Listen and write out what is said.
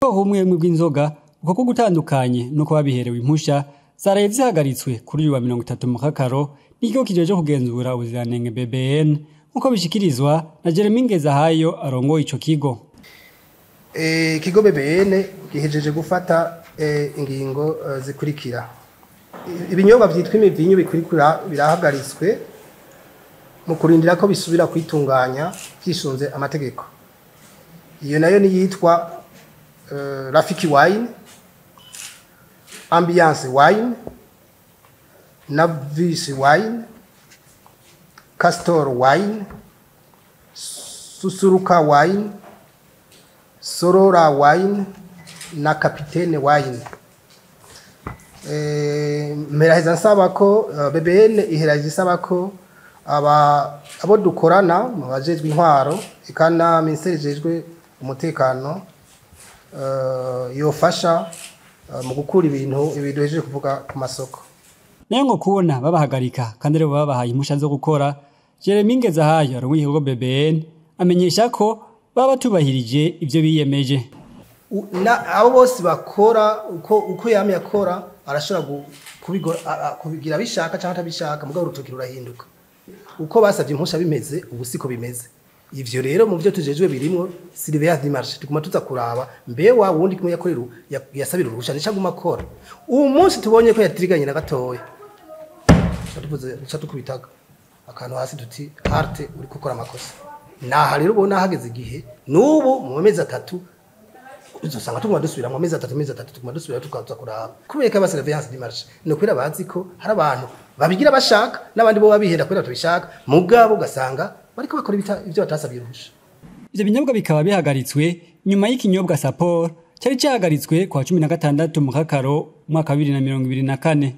Ubwoko bumwe bumwe bw'inzoga uko gutandukanye nuko babiherewe impusha zaraye zihagaritswe kuri uyu wa 30 Mukakaro n'ikigo kijeje kugenzura ubuziranenge BBN, nkuko bishikirizwa na Jeremy Ngezahayo arongoye ico kigo. Ikigo BBN gihejeje gufata ingingo zikurikira. Ibinyobwa vyitwa imivinyu bikurikira birahagaritswe mu kurindira ko bisubira kwitunganya vyisunze amategeko. Iyo nayo ni yitwa Rafiki Wine, Ambiance Wine, Navis Wine, Castor Wine, Susuruka Wine, Sorora Wine na Capitaine Wine. Mperaheza nsaba ko BBN iheraje isaba ko abo dukorana mu bajejwe intwaro eka na minisiteri ijejwe umutekano yofasha mu gukura ibintu ibiduhejeje kuvuga ku masoko. Nayo ngo kubona babahagarika kandi rero babahaye impusha zo gukora, Jeremy Ngezahayo arongoye ikigo BBN amenyesha ko baba batubahirije ivyo biyemeje. Abo bose bakora uko yamye akora arashobora kubigira bishaka cyangwa atabishaka, mugabo urutoki rurahinduka. Uko basavye impusha bimeze ubu siko bimeze. Ivyo rero mu byo tujejwe birimwo surveillance du marché, tuguma tuza kuraba mbe wa wundi kimwe yakorera yasabira uruhusha nico aguma akora. Uyu munsi tubonye ko yatiriganye na gatoya, tuvuze duca tukubitaga akantu hasi tuti arte uri gukora amakosa. Naha rero ubona hageze igihe n'ubu mu mezi 3 uzosanga tuguma dusubira mu mezi 3 mezi 3 tuguma dusubira tukaza kuraba. Kubera ko surveillance du marché ni ukubera bazi ko hari abantu babigira bashaka n'abandi bo babihenda kubera tubishaka, mugabo ugasanga bariko bakora ivyo batasabye uruhusha. Ivyo binyobwa bikaba bihagaritswe nyuma y'ikinyobwa Sapor cari cahagaritswe kwa 16 Mukakaro mwaka 2024.